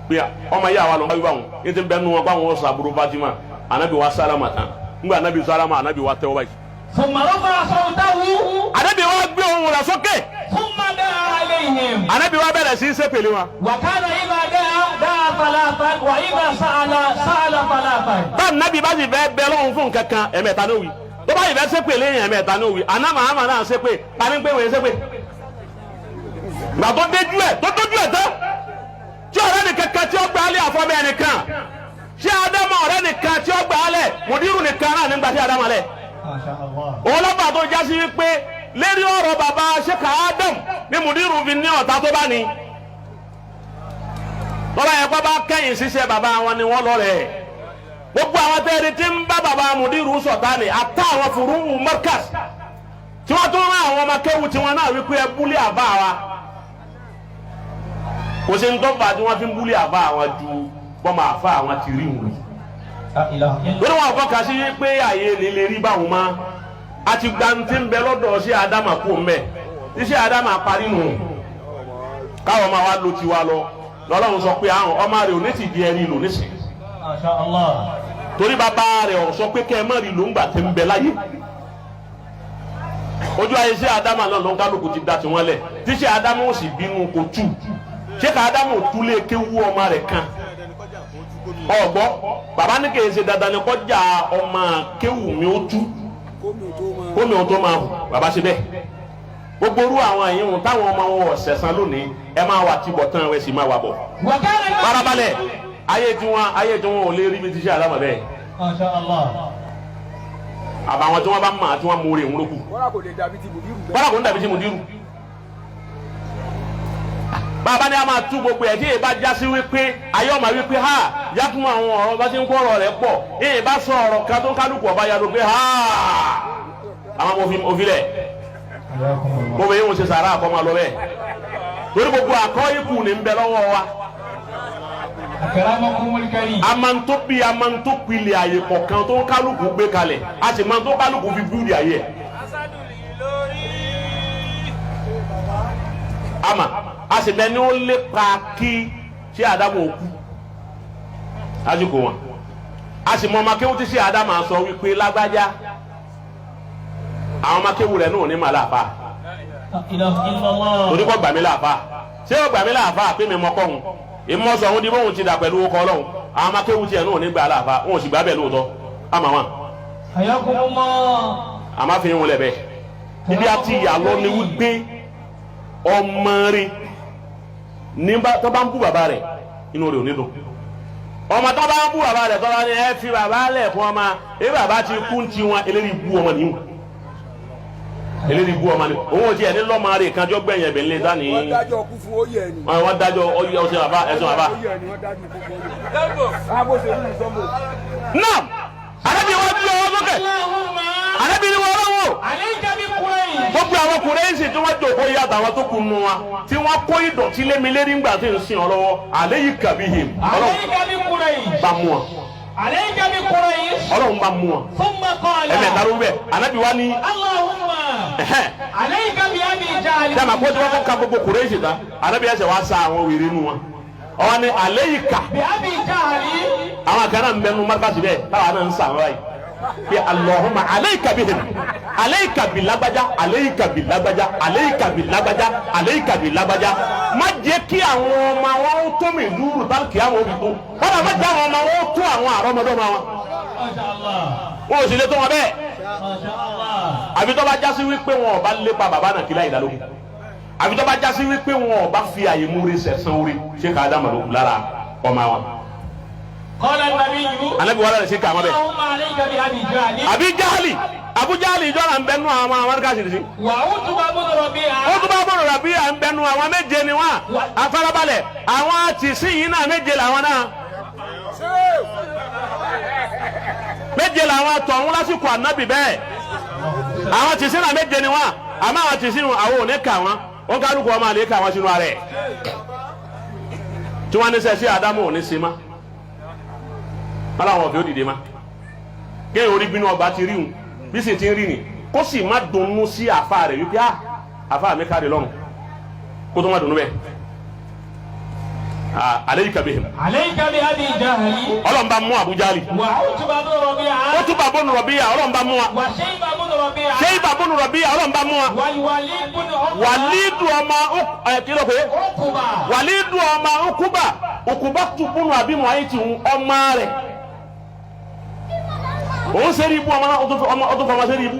Pé ọmọ yìí àwa lọ wíwá wọn ní ti bẹ́ẹ̀ nu wọn báwọn sọ àbúrò Fatima. Anabi wa sálámà tán, ngbà anabi sálámà, anabi wa tẹ́wọ́ báyìí. ثم رفع صوته. Anabi wa gbé ohùn rẹ̀ sókè. ثم دعا عليهم. Anabi wa bẹ̀rẹ̀ sí í ṣépèlé wọn. وكان إذا دعا دعا ثلاثا، وإذا سأل سأل ثلاثا. Bá anabi bá sì fẹ́ bẹ lọ́hùn fún nǹkan kan, ẹ̀mẹ́ta ní òwì. Tó bá yìí fẹ́ ṣépèlé yẹn, ẹ̀mẹ́ta ní òwì. Àná màhámà náà ṣépè tani ń pè wọ́n ṣépè. Gbà tó déjú ẹ̀, tó dójú ẹ̀ tán, tí ọ̀rẹ́ nìkan kan tí ó gbà á lé àfọ́bẹ́ ẹnìkan, ṣé Ádámù ọ̀rẹ́ nìkan tí ó gbà á lẹ̀, mùdírù nìkan náà nígbà tí Ádámù lẹ̀. ما شاء الله. Òun lọ́fà tó jásí wípé lérí ọ̀rọ̀ bàbá ṣèkà Adam ní mùdírù fi ní ọ̀tá tó bá ní. Lọ́ba yẹn kọ́ bá kẹ́yìn ṣiṣẹ́ bàbá wọn ni wọ́n lọ rẹ̀. Gbogbo àwọn tẹ́lẹ̀ tí ń bá bàbá mùdírù sọ̀tá ni àtà àwọn fùrúwù Markaz tí wọ́n tún rán àwọn ọmọ kéwù tí wọ́n náà wípé ẹ búlé àbá wa. Kò sí ní tó fà tí wọ́n fi ń búlé àbá àwọn ju bọ́mọ àfa àwọn ti rí wọn لا إله إلا lórí wọn fọkà sí pé àyè lè lè rí báwọn ma àti gbanti ń bẹ lọ́dọ̀ sí Adama kú mbẹ iṣẹ́ Adama parí nù, káwọn máa wá lo tiwa lọ. Lọ́lọ́run sọ pé àwọn ọmọ rẹ̀ ò ní ti di ẹni lò nísìnyí. ما شاء الله. Torí bàbá rẹ̀ ọ̀ sọ pé kẹ́ ẹ má rí lò ńgbà tẹ́ ń bẹ láyé. Ojú ayé sí Adama náà ló ń kálukú ti da tiwọn lẹ̀ tíṣe Adama ò sì bínú kò tù. Ṣé ká Adama ò túlé kéwú ọmọ rẹ̀ kan ọgbọ? Bàbá ní kì í ṣe dandan ni kọjá ọmọ kéwù mi ó tú kómi ó tó máa hù. Bàbá ṣe bẹ́ẹ̀. Gbogbo orú àwọn ẹ̀yìn táwọn ọmọ wọn ọ̀sẹ̀sán lónìí, ẹ máa wà tibọ̀ tán, ẹ sì máa wà bọ̀. وكان Farabalẹ̀, ayé tiwọn ò lè rí bí ti ṣe àlámọ̀ bẹ́ẹ̀. ما شاء الله. Àbàwọn tí wọn bá mọ̀ àti wọn mú orí ìwúlò kù. Kọ́lá kò lè dàbí ti mùdírù bẹ́ẹ̀. Kọ́lá kò ń dàbí ti mùdírù. Bàbá ni a máa tú gbogbo ẹ̀ tí èyí bá já sí wípé ayé ọmọ wípé ha yàtúmọ̀ àwọn ọ̀rọ̀ bá ti ń kó ọ̀rọ̀ rẹ̀ pọ̀, èyí bá sọ ọ̀rọ̀ kan tó ń kálukú ọba yàtọ̀ pé ha àwọn ọmọ òfin lẹ̀. حياكم الله. Gbogbo yìí ń ṣe sàrà àkọ́ máa lọ bẹ́ẹ̀, torí gbogbo àkọ́ ikú ní ń bẹ lọ́wọ́ wa. أكرمكم الكريم. A máa ń tó bí, a máa ń tó pilẹ̀ àyè kọ̀ọ̀kan tó ń kálukú gbé kalẹ̀, a sì máa ń tó kálukú fi búrúdì àyè ẹ̀. Ama a sì bẹ ní ó lépa kí ṣé Ádámù òkú lásìkò wọn, a sì mọ ọmọ akéwù tí ṣé Ádámù sọ wípé lágbájá, àwọn ọmọ akéwù rẹ̀ náà ní màá láàfà. لا إله إلا الله. Torí kọ́ gbàmí láàfà, ṣé ó gbàmí láàfà pé mi mọ kọ́hún ìmọ̀sọ̀ òun di bóun ti dà pẹ̀lú ọkọ̀ ọlọ́run. Àwọn ọmọ akéwù tiẹ̀ náà ní gbà láàfà, wọn ò sì gbà bẹ́ẹ̀ lóòótọ́ àmọ́ wọn. حياكم الله. Àmọ́ fi ń wọlé bẹ́ẹ̀ ibi àti ìyá lọ ni wípé ọmọ rẹ̀ nígbà tó bá ń bú bàbá rẹ̀, inú rẹ̀ ò ní dùn. Ọmọ tó bá ń bú bàbá rẹ̀, tó bá ní ẹ fi bàbá lẹ̀ fún ọmọ ẹ, bàbá ti kú ti wọn. Eléyìí bú ọmọ nìyí, eléyìí bú ọmọ ni òun ò tiẹ̀ ní lọ́mọ rẹ̀ kanjọ́ gbẹ̀yìn ẹ̀bẹ̀ ńlẹ̀ dání. Wọ́n dájọ́ kú fún oyè ẹni. Wọ́n dájọ́ ọ̀sẹ̀ bàbá, ẹ̀sùn bàbá. Oyè ẹni wọ́n dájọ́ kú fún oyè. Àbó ṣe rí sọ́mbò. Naam, Ànábì wọn bí ọwọ́ sókè. اللهم Ànábì ni wọn lọ́wọ́. عليك بقريش. Gbogbo àwọn Kùrẹ́ṣì tí wọ́n jòkó yí àtàwọn tó kù nù wa tí wọ́n kó ìdọ̀tí lémi lérí ńgbà tí ń sìn ọ lọ́wọ́, alayka bihim, Ọlọ́run عليك بقريش. bá mú wọn. عليك بقريش. Ọlọ́run bá mú wọn. ثم قال. Ẹ̀mẹ̀ta ló ń bẹ̀. Ànábì wa ní اللهم ẹ̀hẹ́n. عليك بأبي جهل. Dàmà kó tí wọ́n kọ́ ka gbogbo Kùrẹ́ṣì tán, Ànábì ẹsẹ̀ wá sa àwọn wèrè nu wọn, ọwọ́ ni alayka. بأبي جهل. Àwọn kan náà ń bẹnu mọ́tàsí bẹ́ẹ̀, táwa náà ń sàn wáyé bí Allahumma alayka bihim, alayka bi lágbájá, alayka bi lágbájá, alayka bi lágbájá, alayka bi lágbájá. Má jẹ́ kí àwọn ọmọ wọn ó tó mi dúró tálkì àwọn òbí tó kọ́dà, má jẹ́ àwọn ọmọ wọn ó tó àwọn àrọ́mọdọ́mọ wọn. ما شاء الله. Wọn ò sì lè tó wọn bẹ́ẹ̀. ما شاء الله. Àbí tó bá jásí wípé wọn ò bá lépa bàbá náà kí láyìí dálógún, àbí tó bá jásí wípé wọn ò bá fi àyè múre sẹ̀sán orí ṣé ká dá màlúkù lára ọmọ wọn. قال النبي. Anabi wàhálà rẹ̀ ṣe kà wọ́n bẹ́ẹ̀. اللهم عليك بأبي جهل. Àbí Jahali, Abu Jahali ìjọra ń bẹnu àwọn amẹ́ríkà sì sí. وعتبة بن ربيعة. Ó tún bá bọ̀rọ̀ rà bí à ń bẹnu àwọn méje ni wọ́n afárábalẹ̀. Àwọn àtìsí yìí náà méje làwọn náà, méje làwọn tọ̀hún lásìkò ànábì bẹ́ẹ̀. Àwọn àtìsí náà méje ni wọ́n, àmọ́ àwọn àtìsí wọn àwọn ò ní kà wọ́n, wọ́n kálukú ọmọ àlè kà wọ́n sínú ara ẹ̀ tí wọ́n ní sẹ́ sí Ádámù ò ní sí ma wọ́n làwọn òfin ó dìde ma kéèyàn orí bínú ọba ti rí hun bí sì ti ń rí ni, kó sì má dunnú sí àfa rẹ̀ wípé ah, àfa mi káre lọ́rùn, kó tó má dunnú bẹ́ẹ̀. Alayka bihim. عليك بأبي جهل Ọlọ́run bá mú Abu Jali. وعتبة بن ربيعة Utuba bonu Rabi'a, Ọlọ́run bá mú wa. وشيبة بن ربيعة Shayba bonu Rabi'a, Ọlọ́run bá mú wa. والوليد بن عقبة Walidu ọmọ ẹ kí ló pé? عقبة Walidu ọmọ Ukuba, Ukuba tubunu àbí Mu'ayt ọmọ rẹ̀. Òun ṣe rí ibú ọmọ náà, ó tún fọmọ ṣe rí ibú.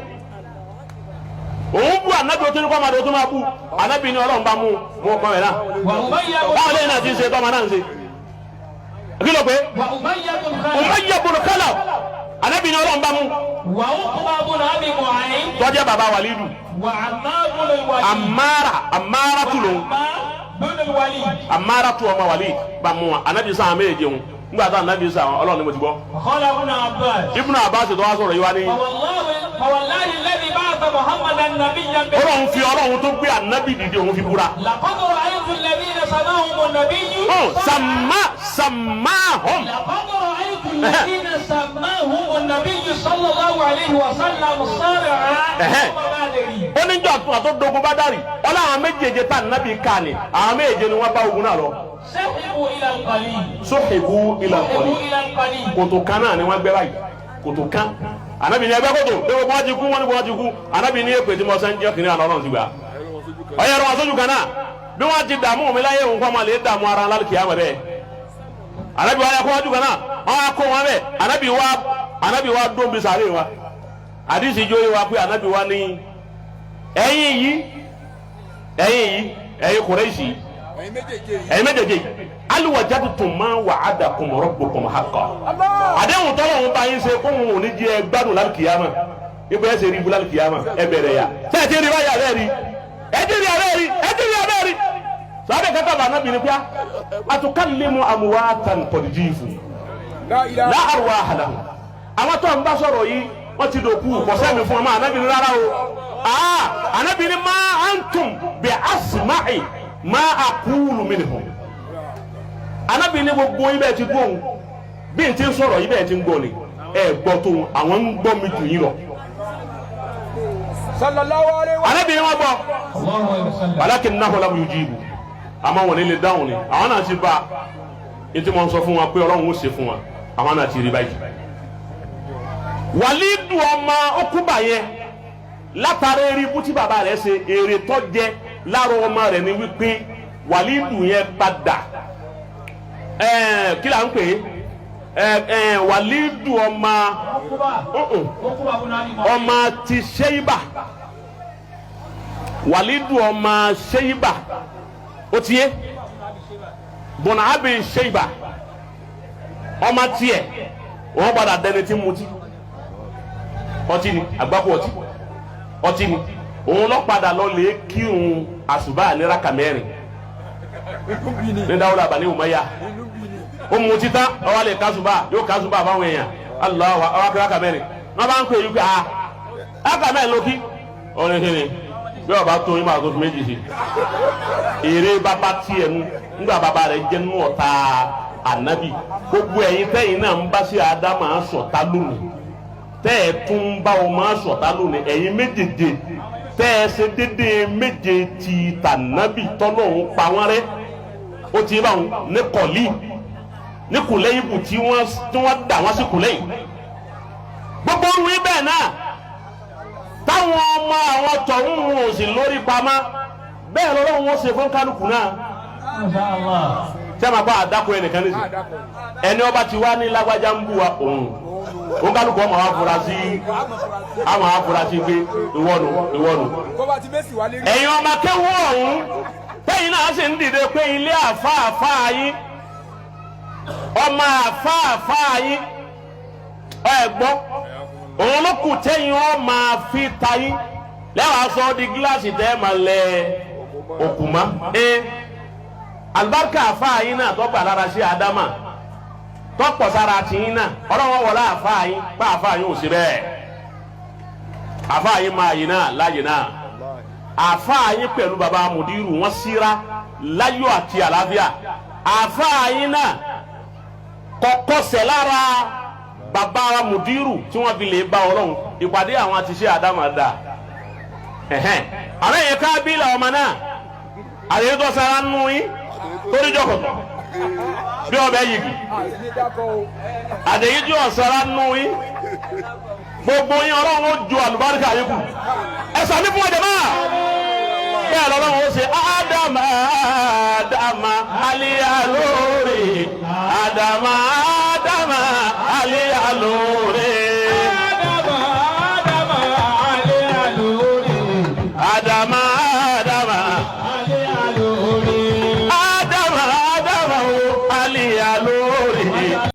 Òun bú anabi, ó tún ní kọ́ ọmọdé ó tún máa bú. Anabi ni Ọlọ́run bá mú mú ọkọ rẹ̀ náà. وأمية Báwo lẹ́yìn náà ti ń ṣe tọ́mọ náà ń ṣe? Kí ló pé? وأمية بن خلف Umayya bun Khalaf, anabi ni Ọlọ́run bá mú. وعقبة بن أبي معيط Tó jẹ́ bàbá Walidu. وعمار بن الوليد Amara, Amara tu lòun. وعمار بن الوليد Amara tu ọmọ Walid bá mú wa. Anabi sàn méje ń. Nígbà tá anabi sàn, Ọlọ́run ni mo ti gbọ́. وقال ابن عباس Ibn Abbas tó wá sọ̀rọ̀ yìí wá ní. فوالله الذي بعث محمدا نبيا Ọlọ́run fi Ọlọ́run tó gbé anabi dìde òun fi búra. لقد رأيت الذين سماهم النبي Ó sàmá sàmáhùn. لقد رأيت الذين سماهم النبي صلى الله عليه وسلم صارعا إيه. وما أدري Ó ní jọ àtúntò tó dogun bá dárì. Ọlọ́run méjèèjì tá anabi ká ni. Àwọn méjèèjì ni wọ́n bá ogun náà lọ. سحبوا إلى القليل Sóhìbú ilà سحبوا kọ̀lì. إلى القليل Kòtò kan náà ni wọ́n gbẹ́ báyìí. Kòtò kan. Anabi ní ẹgbẹ́ kòtò. Pé gbogbo wọn ti kú, wọ́n ní gbogbo wọn ti kú. Anabi ní èpè tí mo sẹ́ ń jẹ́ kìnìún àná Ọlọ́run ti gbà. Ọyẹ ẹ̀rọ wọn sójú kan náà. Bí wọ́n ti dààmú mi láyé òun kọ́ máa lè dààmú ara ńlá kìí àmọ́ bẹ́ẹ̀. Anabi wa yẹ kó wájú kan náà. Wọ́n á kó wọn bẹ́ẹ̀. Anabi wa dó bi sàárè wa. Àdìsí jó yé wa pé anabi wa ní ẹ̀yin yìí, ẹ̀yin yìí, ẹ̀yin Kùrẹ́ṣì, Ẹ̀yin méjèèjì yìí. ẹ̀yin méjèèjì, alwajadtum ma wa'adakum rabbukum haqqan. Àdéhùn tọ́lọ̀ ń bá yín ṣe kó wọn ò ní jẹ́ ẹ gbádùn lálùkìyàmà, ipò ẹ ṣe rí ibu lálùkìyàmà, ẹ bẹ̀rẹ̀ yà. Ṣé ẹ ti rí báyìí abẹ́ rí? Ẹ ti rí abẹ́ rí? Ẹ ti rí abẹ́ rí? Sọ́dọ̀ kẹta bá anábì ní pé atukallimu amwatan qad jifu La ilaha. la arwaha lahum. Àwọn tó ń bá sọ̀rọ̀ yìí wọ́n ti dòkú, kò sẹ́mi fún ọmọ anábì ní rárá o. Aa anábì ní ma antum bi asma'i ma aqulu minhum. Anábì ní gbogbo yín bẹ́ẹ̀ ti gbóhùn bí n ti ń sọ̀rọ̀ yìí bẹ́ẹ̀ ti ń gbọ́ ni ẹ gbọ́ tó àwọn ń gbọ́ mi jù yín lọ. Sallallahu alaihi wa Anábì ní wọ́n gbọ́ الله عليه وسلم walakinnahu lam yujibu, àmọ́ wọn ní lè dáhùn ni àwọn náà ti bá ètò ìmọ̀ sọ fún wa pé Ọlọ́run ó ṣe fún wa, àwọn náà ti rí báyìí. Wàlídù ọmọ Okuba yẹn látara eré ibú tí bàbá rẹ̀ ṣe, èrè tó jẹ lára ọmọ rẹ̀ ni wípé Wàlídù yẹn padà kí là ń pè é, Wàlídù ọmọ عقبة عقبة بن أبي معيط ọmọ ti Ṣéyíbà, Wàlídù ọmọ Ṣéyíbà, ó ti yé bọ̀nà àbí Ṣéyíbà ọmọ tiẹ̀, wọ́n padà dẹni tí ń mutí ọtí ni àgbákò ọtí ọtí ni òun lọ padà lọ lè kírun àsùbá ní raka 4 Inú bí ni. ní Dáwúdà Bani Umayya. Inú bí ni. Ó mutí tán, ọwọ́ lè kásùbà, yóò kásùbà fáwọn èèyàn. Allahu, ọwọ́ kí raka 4 wọ́n bá ń pè é pé a raka 4 ló kí ọ̀rẹ́ kí ni bí ọba tó yín máa tó fi méjì sí èrè bàbá tiẹ̀ nu ńgbà bàbá rẹ̀ jẹ́ nú ọ̀tá ànábì. Gbogbo ẹ̀yin tẹ́yìn náà ń bá sí Ádámà sọ̀tá lónìí, tẹ́ ẹ̀ tún ń bá ọmọ sọ̀tá lónìí, ẹ̀yin méjèèjì tẹ́ ẹ ṣe déédéé méje ti tànábì tọ́lọ́hún pa wọ́n rẹ́, ó ti bá wọn ní kọ̀lí ní kùlẹ́yìn bù tí wọ́n dà wọ́n sí kùlẹ́yìn. Gbogbo orun yín bẹ́ẹ̀ náà táwọn ọmọ àwọn tọ̀hún wọn ò sì lórí pamọ́ bẹ́ẹ̀ lọ́wọ́ wọn ṣe fún kálukú náà. ما شاء الله Ṣé máa bá àdàkọ ẹnìkan nísìnyí ẹni ọba ti wá ní lágbájá ń bú wa, òun òun kálukú ọmọ wa fura sí, àwọn afurasí pé ìwọ́nu ìwọ́nu. Kó bá ti mẹ́sì wá lérí. Ẹ̀yin ọmọ akéwọ́ ọ̀hún tẹ́yìn náà sì ń dìde pé ilé àfáàfáà yín, ọmọ àfáàfáà yín, ẹ gbọ́ òun ló kù tẹ́yìn ọ máa fi ta yín lẹ́wàá sọ di gíláàsì tẹ́ ẹ máa lẹ òkú mọ́. Ẹ alibarika àfáà yín náà tọ́gbà lára sí Ádámà tọ́pọ̀ sára tìyín náà, ọlọ́wọ́ wọlé àfáà yín bá àfáà yín ò sí bẹ́ẹ̀, àfáà yín máa yìí náà láàyè náà, àfáà yín pẹ̀lú baba mudiru wọ́n síra láyọ̀ àti àlàáfíà, àfáà yín náà kọ́kọ́sẹ̀ lára baba mudiru tí wọ́n fi lè bá Ọlọ́run ìpàdé àwọn àti ṣe Ádámà dà ẹ̀hẹ́n ààrẹ yẹn ká bí làwọn ọmọ náà àyè tó sara nù yín torí jọkọ̀tọ̀. Bí ọbẹ̀ yìí Àti ní dákọ̀ o. àdèyí tí ọ̀sára nù yín, gbogbo yín, Ọlọ́run ó ju àlùbáríkà yín kù. Ẹ sàmì fún ọjà.